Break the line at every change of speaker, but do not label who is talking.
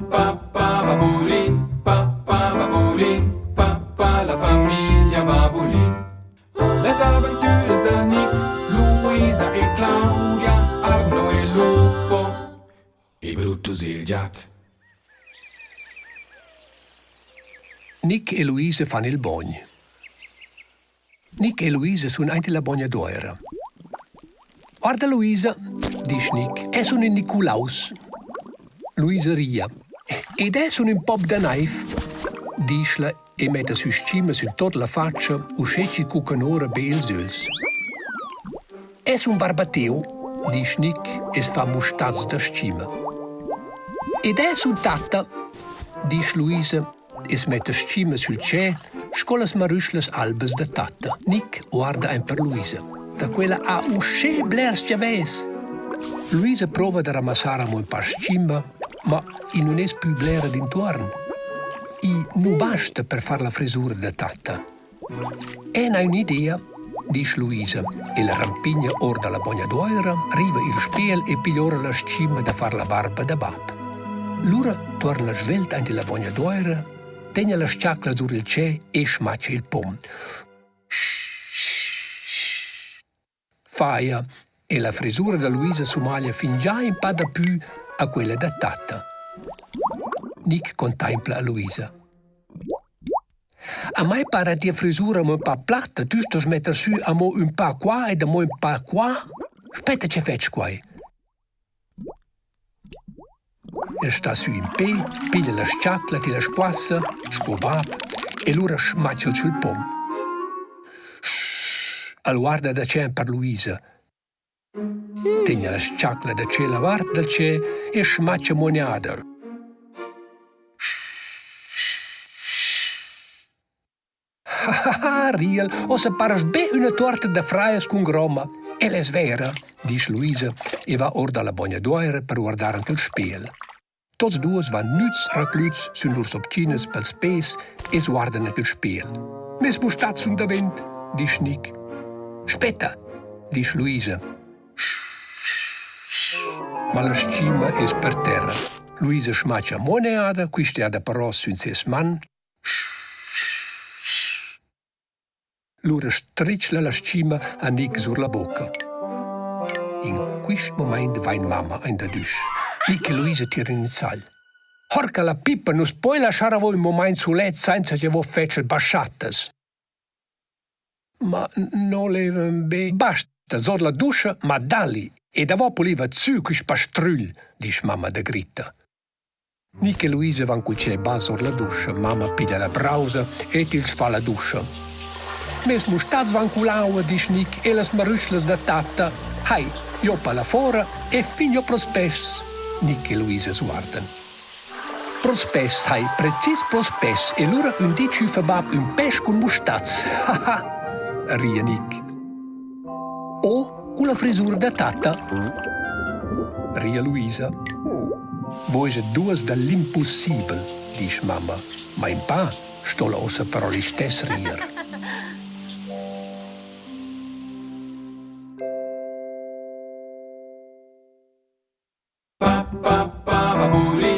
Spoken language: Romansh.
pa pa babulin, pa pa babulin, pa pa la famiglia Babulin. Las aventüras da Nick, Luisa e Claudia, Arno e Lupo e Brutus il giat.
Nick e Luisa fan il bogn. Nick e Luisa sun aint illa bogna d'Uoira. Guarda Luisa, disch Nick, es un Niculaus. Luisa ria. Ed es un ün pop da naiv, disch'la e metta sü s-chima sün tuot la fatscha, uschè chi cuccan oura be ils ögls. Es un barbateu, disch Nick e's fa mustazs da s-chima. Ed es un tatta, disch Luisa e's metta s-chima sül tschè sco las marüschlas albas da tatta. Nick guarda aint per Luisa. Da quella ha uschè blers giavès. Luisa prova da ramassar amo ün pa s-chima, ma i nun es pü blera d'intuorn. I nu basta per far la frisura da tatta. Eu n'ha ün'idea, disch Luisa. Ella rampigna our da la bognaduoira, riva il spejel e piglia oura la s-chima da far la barba da bap. Lura tuorna svelt aint illa bognaduoira, tegna las chaclas sur il tschè e schmacha il pom. Faja e la frisura da Luisa sumaglia fingià ün pa dapü a quella da tatta. Nic contaimpla a Luisa. A mai para tia frisura amo ün pa platta, tü stost metter sü amo ün pa qua ed amo ün pa qua. Spetta che fetsch quai. El sta sü in pe, piglia la s-chacla, tilla squassa, sco bap, e lura schmacha'l sül pom. Sch, el guarda da tschè per Luisa. Tegna la s-chacla da tschella vart dal tschè e schmacha muognada. Ha, riel, uossa parast be üna tuorta da frajas cun gromma. El es vera, disch Luisa e va our da la bognaduoira per guardar ant il spejel. Tots duos van nüds raclüts sün lur sopchinas pels peis e's guardan ant il spejel. Meis mustats sun davent, disch Nic. Spetta, disch Luisa. Ma la s-chima es per terra. Luisa schmacha moneada, quista jada però sün seis man Lura stritschla la s-chima a Nic sur la bocca. In quist mumaint vain mamma aint dad üsch. Nic e Luisa tiran in sagl. Horca la pippa, nu's poi laschar avo ün mumaint sulet sainza cha vo fetscha baschattas. Ma no levan be basta sot la duscha, ma dalli e davo puliva sü quist pastrügl, disch mamma da gritta. Nic e Luisa van cul tschè bass our la duscha, mamma piglia la brausa e tils fa la duscha. Mes mustats van cull'aua, disch Nic, e las marüschlas da tatta. Hai, joppa la fora e fin jo pros peschs. Nic e Luisa s'guardan. Pros peschs, hai, precis pros peschs. E lura ün di tschüffa bap ün pesch cun mustats. Ha, ha, ria Nic. O culla frisura da tatta, ria Luisa. Voi set duas da l'impussibel, disch mamma, ma in pa sto'la uossa però listess rier.
Pa pa pa babulin.